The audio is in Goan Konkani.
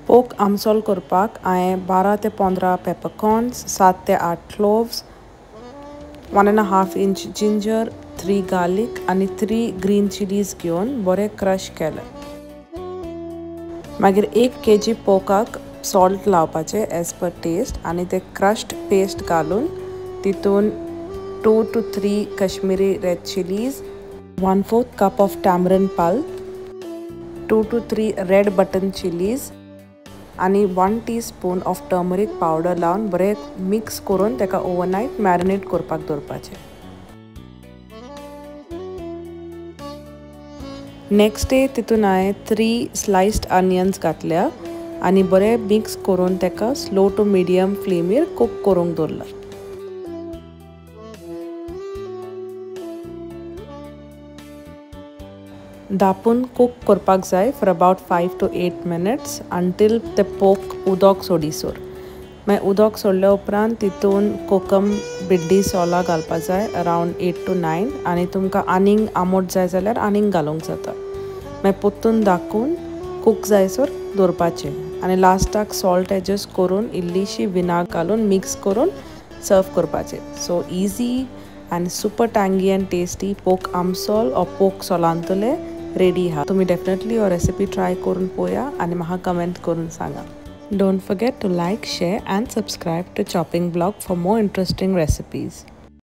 पोक आमसोल करपाक हांवें 12 ते 15 पेपरकॉर्न्स, 7 ते 8 cloves, 1.5 inch ginger, 3 garlic आनी 3 ग्रीन चिलीज घेवन बरें क्रश केलें. मागीर 1 kg पोकाक सॉल्ट लावपाचें एज पर टेस्ट आनी ते क्रश्ड पेस्ट घालून तितून 2 to 3 Kashmiri red chillies, 1/4 cup of tamarind pulp, 2 to 3 red button chillies आनी 1 teaspoon of turmeric powder लावन बरें मिक्स करून तेका ओवरनायट मॅरिनेट करपाक दवरपाचें. नेक्स्ट डे तितून हांवें 3 स्लायस्ड अनियन्स घातल्या आनी बरें मिक्स करून तेका स्लो टू मिडियम फ्लेमीर कुक करूंक दवरला. धापून कुक करपाक जाय for about 5 to 8 minutes until ते पोक उदक सोडीसर. मागीर उदक सोडल्या उपरांत तितून कोकम बिड्डी सोलां घालपाक जाय अरावंड 8 to 9 आनी तुमकां आनीक आमोट जाय जाल्यार आनीक घालूंक जाता. मागीर परतून धाकून कुक जायसर दवरपाचें आनी लास्टाक सॉल्ट एडजस्ट करून इल्लीशी विनाग घालून मिक्स करून सर्व करपाचें. So easy and super tangy and tasty pork amsol or pork solantulem ready हा. तुम्ही डेफिनेटली हो रेसिपी ट्राय करून पोया आनी म्हाका कमेंट करून सांगा. Don't forget to like, share and subscribe to Chopping Block for more interesting recipes.